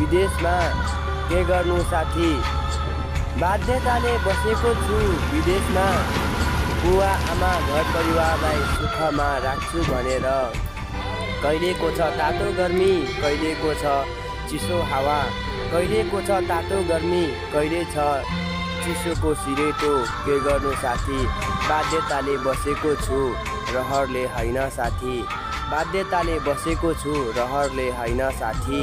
विदेशमा के गर्नु साथी। बाध्यताले बसेको छु विदेशमा, बुवा आमा घर परिवारलाई सुखमा राख्छु भनेर। कहिलेको छ तातो गर्मी, कहिलेको छ चिसो हावा, कहिलेको छ तातो गर्मी, कहिले छ चिसोको सिरेटो। के गर्नु साथी, बाध्यताले बसेको छु रहरले होइन साथी। बाध्यताले बसेको छु रहरले होइन साथी।